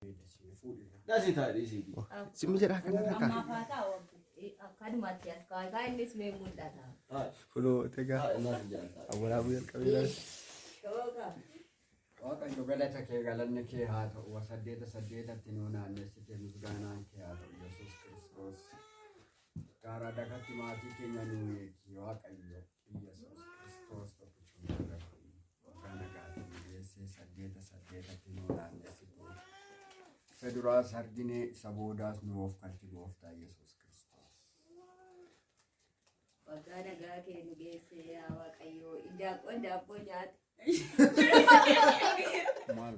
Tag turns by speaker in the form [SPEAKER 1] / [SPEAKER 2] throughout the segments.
[SPEAKER 1] Dhasii ta'a dhiisiiti.
[SPEAKER 2] Simmi jedhaa kanarra kaa.
[SPEAKER 3] Ammaaf haa ta'u.
[SPEAKER 4] Akkanumatti as kaa'aa innis mee mul'ata.
[SPEAKER 1] Taa'e.
[SPEAKER 2] Kunoo tegaa
[SPEAKER 1] Taa'e naaf hin jedhan taa'e.
[SPEAKER 2] awwaraabuu jalqabee laal.
[SPEAKER 4] Shooka.
[SPEAKER 5] Waaqayyo galata kee galanni kee haa ta'u saddeeta saddeetatti nuu naannessite misgaanaan kee haa ta'u Yesuus Kiristoos. Gaara dakatti maatii keenya nuu eegi Waaqayyo Yesuus Kiristoos tokkichuma irratti waggaa nagaatiin nu geesse saddeeta saddeetatti nuu naannessite. Isa duraas argine isa boodaas nu of kalchi gooftaa Yesuus Kiristoos.
[SPEAKER 4] Waggaa nagaa kee nu geesse yaa Waaqayyo. Indaanqoon daabboo nyaata.
[SPEAKER 5] Maal?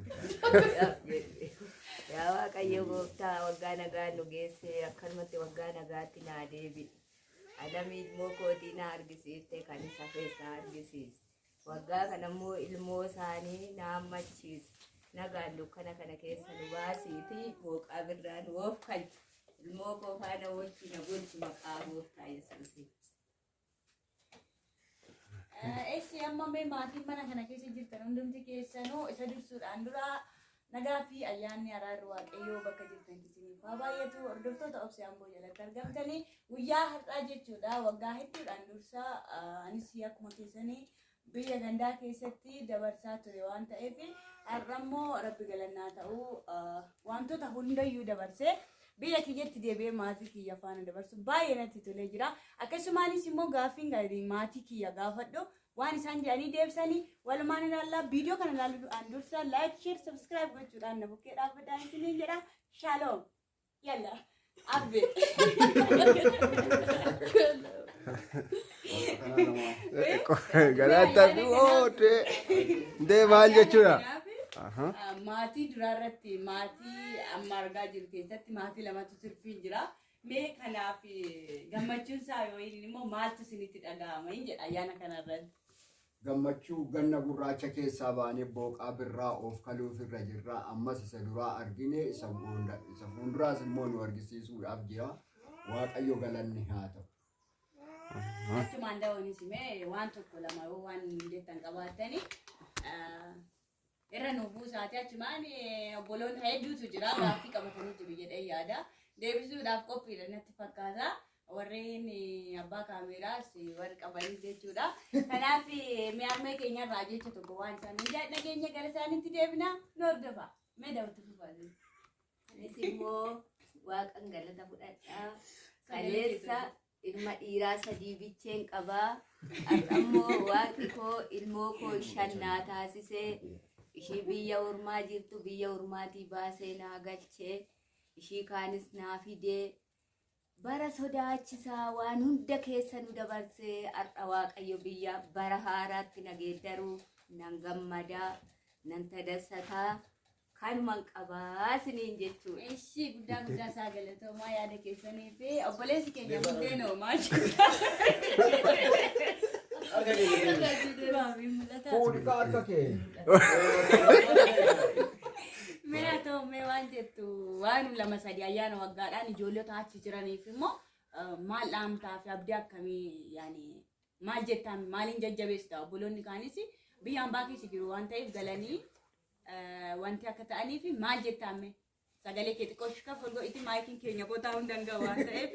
[SPEAKER 4] Yaa Waaqayyo gooftaa waggaa nagaa nu geesse akkanumatti waggaa nagaatti naa deebi'i. Alamii ilmoo kootii na argisiifte kan isa keessaa argisiise. Waggaa kana immoo ilmoo isaanii na hammachiise. Nagaan dukkana kana keessa nu baasiiti booqaa birraa nu oofkalchi. Ilmoo koo faana wajji na bulchi maqaa gooftaa Yesuusiin.
[SPEAKER 3] Eessi amma mee maatiin mana kana keessa jirtan hundumti keessanuu isa dursuudhaan dura nagaa fi ayyaanni araarri waaqayyoo bakka jirtan isiniif haa baay'atu. Hordoftoota Obsee Amboo jalatti argamtanii guyyaa har'aa jechuudha waggaa hedduudhaan dursa anis akkuma keessanii biyya gandaa keessatti dabarsaa ture waan ta'eef har'a immoo rabbi galannaa ta'uu wantoota hundayyuu dabarsee biyya kiyyatti deebi'ee maatii kiyya faana dabarsu baay'ee natti tolee jira. Akkasumaanis immoo gaaffiin gaarii maatii kiyya gaafadhu waan isaan jedhanii deebisanii walumaan ilaallaa. Viidiyoo kana ilaaluudhaan dursa like, share, subscribe gochuudhaan na bukkee dhaabbadhaan isiniin jedha. Shalom. Yalla. Abbe.
[SPEAKER 2] Galaata ootee. Ndee maal jechuudha?
[SPEAKER 3] Maatii duraa irratti maatii amma argaa jiru keessatti maatii lamatu turfiin jira. Mee kanaaf gammachuun isaa yoo inni immoo maaltu isinitti dhaga'ama hin jedha ayyaana kanarratti.
[SPEAKER 5] Gammachuu ganna gurraacha keessaa baanee booqaa birraa of kaluuf irra jirra. Ammas isa duraa argine isa fuulduraas immoo nu argisiisuudhaaf jira. Waaqayyo galanni haa ta'u.
[SPEAKER 3] Achumaan daawwanis mee waan tokko lama yoo waan jettan qabaattani irra nu buusaati achumaan obboloonni hedduutu jira gaaffii qabatanii jiru jedhee yaada. Deebisuudhaaf qophiidha natti fakkaata. Warreen abbaa kaameeraas warri qabanis jechuudha. Kanaaf mee harmee keenyarraa jecha tokko waan isaan hin dhageenya gara isaaniitti deebina nu hordofa. Mee daawwatu fufaati.
[SPEAKER 4] Anis immoo waaqan galata fudhadhaa. Kaleessa ilma dhiiraa sadii bicheen qabaa. Har'a immoo waaqni koo ilmoo koo shan naa taasisee ishii biyya ormaa jirtu biyya ormaatii baasee naa galchee ishii kaanis naa fidee bara sodaachisaa waan hunda keessa nu dabarsee har'a Waaqayyo biyya bara haaraatti na geeddaruu nan gammadaa nan tadassataa kanuman qabaa isiniin jechuudha.
[SPEAKER 3] Ishii guddaa guddaa isaa galatoomaa yaada keessanii fi obboleessi keenya buddeen maal jedha?
[SPEAKER 1] Harka kee deebi'i.
[SPEAKER 5] Fuudhikaa harka kee.
[SPEAKER 3] Mee haa ta'u mee waan jettu waan lama sadi ayyaana waggaadhaan ijoollota achi jiraniif immoo maal dhaamtaa fi abdii akkamii yaani maal jettaan maaliin jajjabeessita obboloonni kaanis biyya hambaa keessa jiru waan ta'eef galanii wanti akka ta'aniif maal jettaan mee sagalee kee xiqqoo shika folgoo itti maayikiin keenya qotaa hundaan gahu waan ta'eef.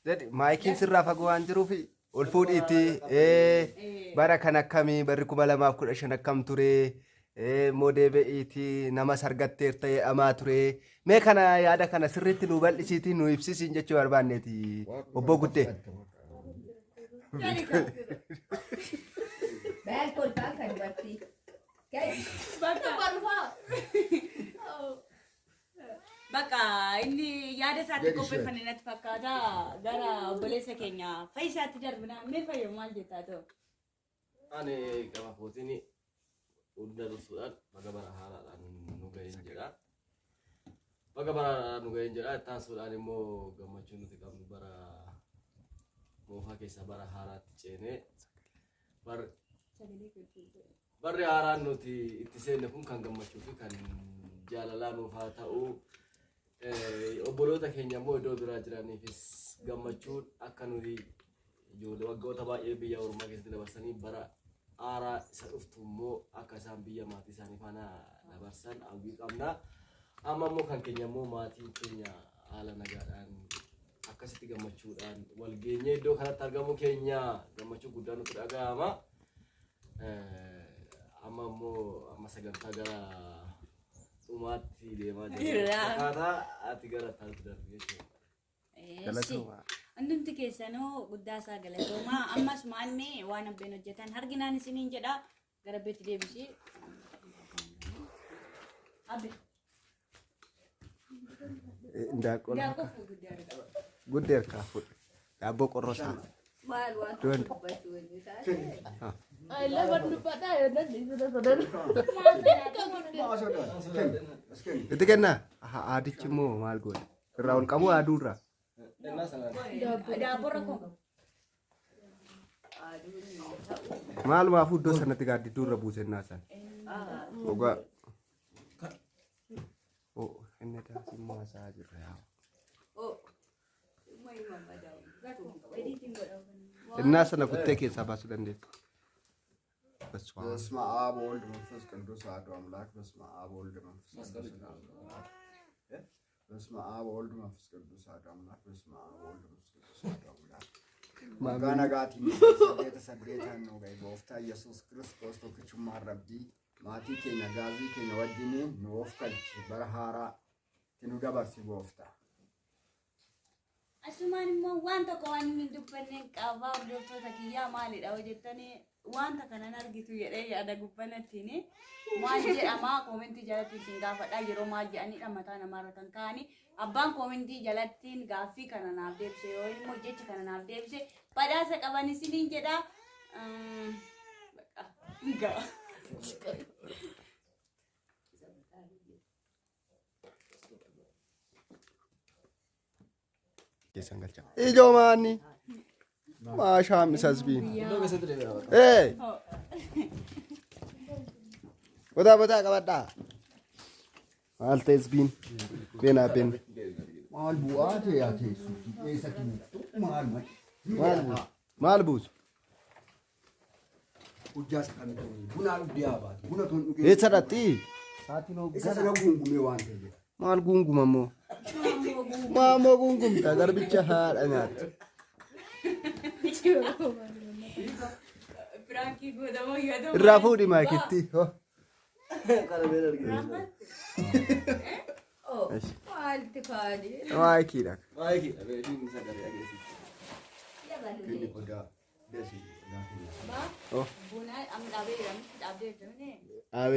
[SPEAKER 2] Jedhi maayikiin sirraa fagoo waan jiruuf ol fuudhiitti bara kan akkamii barri 2015 akkam ture immoo deebi'iitii namas argatteerta jedhamaa ture mee kana yaada kana sirriitti nu bal'isiitii nu ibsisiin jechuu barbaanneeti obbo Guddee.
[SPEAKER 4] Baal kolfaa kan dubartii.
[SPEAKER 3] Bakka Bakka inni yaada isaatti
[SPEAKER 5] Jedhi ishee.
[SPEAKER 3] qopheeffanne natti fakkaata gara obboleessa keenya Fayyisaatti darbina. Mee Fayyo maal jettaa ta'u?
[SPEAKER 1] Ani gama kootiin hunda dursuudhaan baga bara haaraadhaan nu ga'een jedha. Baga bara haaraadhaan nu ga'een jedha. Itti aansuudhaan immoo gammachuu nuti qabnu bara moofaa keessaa bara haaraatti ceenee barri haaraan nuti itti seenne kun kan gammachuu fi kan jaalalaa nuuf haa ta'u. Obboloota keenya immoo iddoo biraa jiraniifis gammachuun akka nuti ijoollee waggoota baay'ee biyya ormaa keessatti dabarsanii bara haaraa isa dhuftu immoo akka isaan biyya maatii isaanii faana dabarsan hawwii qabna. Amma immoo kan keenya immoo maatiin keenya haala nagaadhaan akkasitti gammachuudhaan wal geenyee iddoo kanatti argamu keenya gammachuu guddaa nutti dhaga'ama. Amma immoo amma sagantaa gara dhumaatti deemaa jirra. Akkaataa ati gara itti darbi jechuudha.
[SPEAKER 2] Galatooma.
[SPEAKER 3] Hundumti keessanuu guddaa isaa galatoomaa. Ammas maalmee waan abbeen hojjetan harginaan isiniin jedha. Gara beetti deebisii. Abbe.
[SPEAKER 2] Indaaqqoo
[SPEAKER 3] Indaaqqoo guddaa argama.
[SPEAKER 2] guddee harkaa fuudhe. Daabboo qorrosaa.
[SPEAKER 4] Maal waan
[SPEAKER 2] Duwwan.
[SPEAKER 4] dubbatu wanni taate.
[SPEAKER 2] Itti kennaa? Haadichi immoo maal goone? Irraa ol qabu haaduu irraa.
[SPEAKER 1] Ennaa sanaan.
[SPEAKER 3] Daabboo rakkoo qabu.
[SPEAKER 4] Aduun hin ta'u.
[SPEAKER 2] Maalumaafuu iddoo sanatti gaaddidduu irra buusennaa san. Dhugaa. Oh, inni daasii immoo haasa'aa jirra yaa.
[SPEAKER 4] Oh, immoo hima madaa'u.
[SPEAKER 2] Innaa sana kuttee keessaa baasuu dandeessa. Baswaa.
[SPEAKER 5] በስመ አብ ወወልድ መንፈስ ቅዱስ አሐዱ አምላክ። በስመ አብ ወወልድ መንፈስ ቅዱስ አሐዱ አምላክ። በስመ አብ ወወልድ መንፈስ ቅዱስ አሐዱ አምላክ። በስመ አብ ወወልድ መንፈስ ቅዱስ አሐዱ አምላክ። Maqaa nagaatiin saddeeta saddeetaan nu gahe gooftaa Yesuus Kiristoos tokkichummaan rabbii maatii keenya gaazii keenya wajjiniin nu of galchi bara haaraa itti nu dabarsi gooftaa.
[SPEAKER 3] Asumaan immoo waan tokko waan inni dubbanne qaba hordoftoota kiyyaa maalidha hojjettanii wanta kanan argitu jedhee yaada gubbanattiin maal jedhama koomentii jalatti isin gaafadha yeroo maal jedhanidha mataa namaarra kan ka'ani abbaan koomentii jalattiin gaaffii kana naaf deebise yoo immoo jecha kana naaf deebise badhaasa qaban isiniin jedha. Bakka ga'a.
[SPEAKER 2] Keessan galcha. Ijoo maanni. Maashaam isas biin.
[SPEAKER 1] Iddoo keessatti deebi'a.
[SPEAKER 2] Ee. Botaa botaa qabadhaa. Maal ta'es biin? Beenaa been.
[SPEAKER 5] Maal bu'aa ta'e haa teessu eessa kennitu maal
[SPEAKER 2] Maal buusu? Maal buusu?
[SPEAKER 5] Hojjaa isa kan ta'e buna dhugdee haa baatu buna toon dhugee.
[SPEAKER 2] Eessa dhaqxii?
[SPEAKER 5] Isa sana guungumee waan ta'e jedha.
[SPEAKER 2] Maal guunguma immoo? Maamoo guungumta garbicha haadha nyaata.
[SPEAKER 3] Piraankii godhamoo yaadamu.
[SPEAKER 2] Irraa fuudhi maayikitti.
[SPEAKER 1] Kana beela argina.
[SPEAKER 4] Oh, maalti kaani?
[SPEAKER 2] Maayikiidha.
[SPEAKER 1] Maayikii dhabeetiin sagalee dhageessisti.
[SPEAKER 5] Kenni qodaa deesi.
[SPEAKER 3] Buna amma dhaabee jira dhaabdee jirti.
[SPEAKER 2] Dhaabee.